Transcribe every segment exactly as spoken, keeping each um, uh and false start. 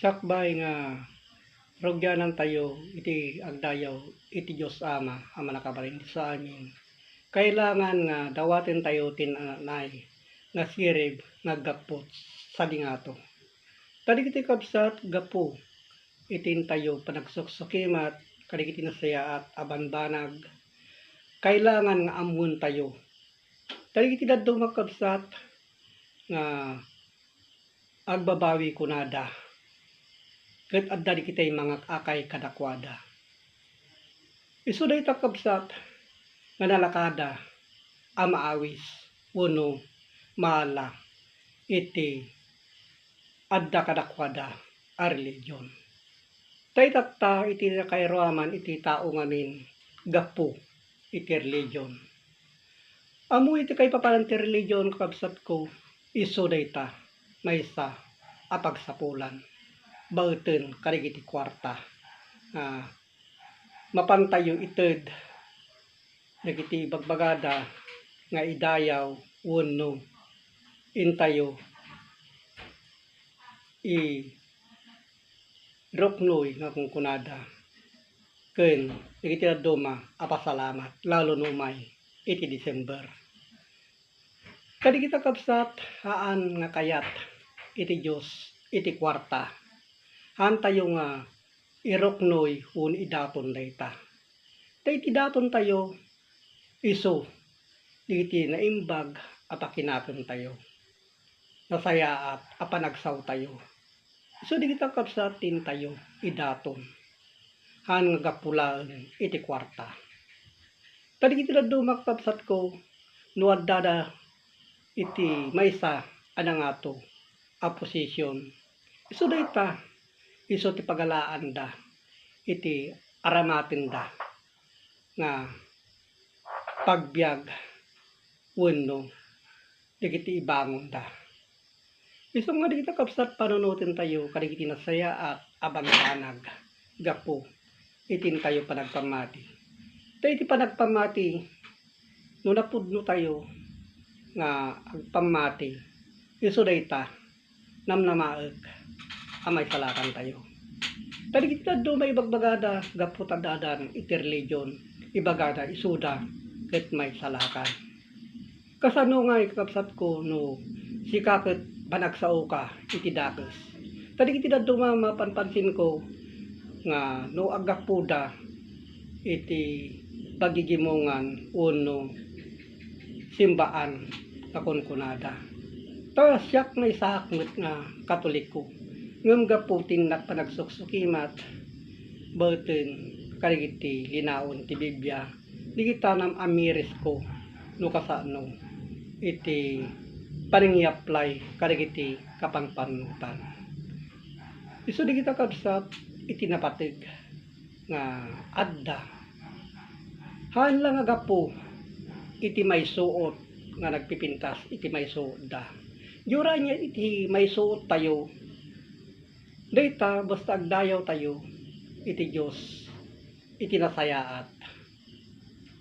Sakbay nga rugianantayo iti agdayaw iti Dios Ama a Mannakabalin-Disa-Amin, kailangan nga dawatentayo ti naanay nga sirib nga aggapu sadi ngato. Kadagiti kabsat, gapu iti intayo panagsuksukkimat kadagiti nasayaat a banbanag, kailangan nga ammoentayo. Kadagiti dadduma, kabsat, nga agbabawi kunada, ket adda dagiti mangak-akay kadakuada. Isu dayta, kabsat, nga nalakada a maawis wenno maala iti adda kadakuada a religion. Ta itatta iti nakairuaman iti tao ngamin gapu iti religion. Ammo iti kaipapanan ti religion, kakabsatko, isu dayta maysa a pagsapulan baeten kadagiti kuarta nga mapantayo ited dagiti ibagbagada nga idayaw wenno intayo iruknoy nga kunkunada ken dagiti dadduma a pasalamat, lalo no umay iti December. Kadagita, kabsat, haan nga kayat iti Dios iti kuarta. Haantayo nga iruknoy wenno idaton dayta. Ta iti datontayo, isu dagiti naimbag a pakinakemtayo, nasayaat a panagsawtayo. Isu dagita, kabsat, ti intayo idaton. Haan nga gapu laeng iti kuarta. Kadagiti dadduma, kabsatko, no addada iti maysa a nangato a posision, isu dayta, isu ti pagalaanda iti aramatenda nga pagbiag wenno dagiti ibangonda. Isu nga dagita, kabsat, panunotentayo kadagiti nasayaat a banbanag gapu iti intayo panagpammati. Ta iti panagpammati, no napudnotayo nga agpammati, isu dayta, namnamaek a maisalakantayo. Kadagiti dadduma ibagbagada gapu ta addan iti religion, ibagada isuda ket maisalakan. Kasano ngay, kakabsatko, no sika ket panagsaoka iti dakes? Kadagiti dadduma mapanpansinko nga no aggapuda iti pagigimongan wenno simbaan nga kunkunada. Ta siak nga Isaac met nga Katoliko, ngem gapu ti innak panagsuksukkimat baeten kadagiti linaon ti Biblia, dagita nam-amirisko no kasano iti panangi-apply kadagiti kapanpannutan. Isu dagita, kabsat, iti napateg nga adda. Haan la nga gapu iti maisuot nga nagpipintas iti maisuotda. Diyo ray iti maisuottayo, dayta basta agdayawtayo iti Dios iti nasayaat,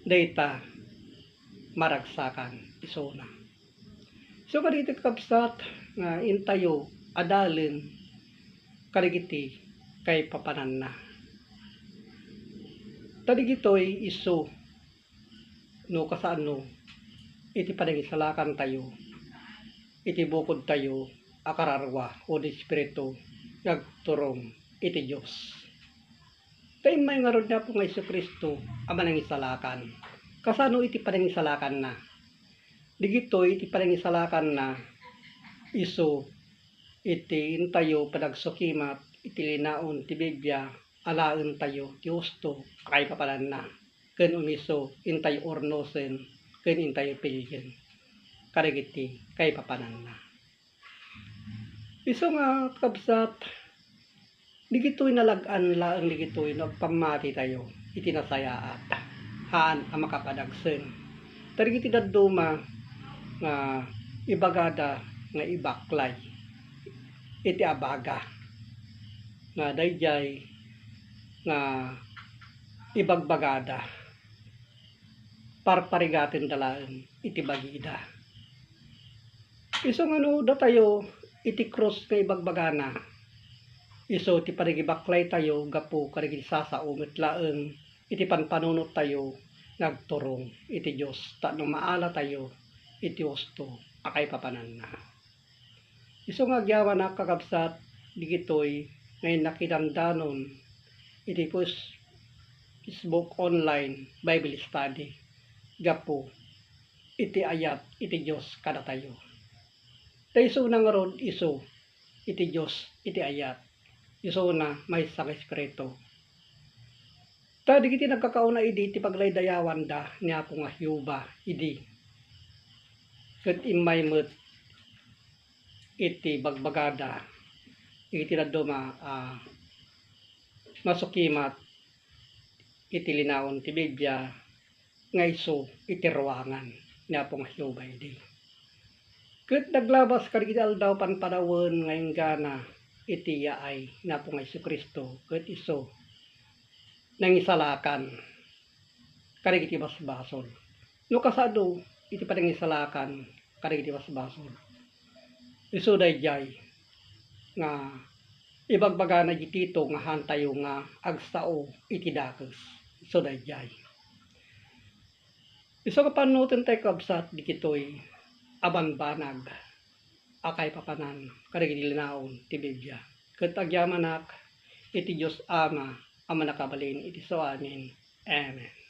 dayta maragsakan isuna. So, kadagiti, kakabsat, nga intayo adalen kadagiti kaipapananna. Ta dagitoy isu no kasano iti panangisalakantayo iti bukodtayo a kararua wenno espiritu nga agturong iti Dios. Ta immay ngarud ni Apo nga Jesu-Cristo a manangisalakan. Kasano iti panangisalakanna? Dagitoy iti panangisalakanna, isu iti intayo panagsukimat iti linaon ti Biblia, alaentayo ti husto a kaipapananna, ken umiso intayo urnosen ken intayo pilien kadagiti kaipapananna. Isu nga, kabsat, dagitoy nalag-an laeng dagitoy no agpammatitayo iti nasayaat, haan a makapanagsen. Ta dagiti dadduma nga ibagada nga ibaklay iti abaga, nga daydiay nga ibagbagada, parparigatenda laeng iti bagida. Isu nga no datayo iti krus nga ibagbagana, Isu ti panagibaklaytayo gapu kadagiti sasao met laeng iti panpanunottayo nga agturong iti Dios tapno maalatayo iti husto a kaipapananna. Isu nga agyamanak, kakabsat, digitoy nga innakidandanon iti Fes-, Facebook online Bible study gapu iti ayat iti Dios kadatayo. Ta isuna ngarud isu iti Dios iti ayat, isuna maysa nga Espiritu. Ta dagiti nagkakauna idi ti paglaydayawanda ni Apo nga Jehovah idi ket immay met iti bagbagada iti dadduma a masukimat iti linaon ti Biblia nga isu iti ruangan ni Apo nga Jehovah idi. Ket naglabas kadagiti aldaw panpanawen nga inggana iti yaay ni Apo nga Jesu-Cristo ket isu nangisalakan kadagiti basbasol. No kasano iti panangisalakan kadagiti basbasol, isu daydiay nga ibagbagana iti Tito nga haantayo nga agsao iti dakes. Isu daydiay. Isu nga pannutentayo, kabsat, digitoy a bambanag a kaipapanan kadagiti linaon ti Biblia. Ket agyamanak iti Dios Ama a Mannakabalin iti sao amin. Amen.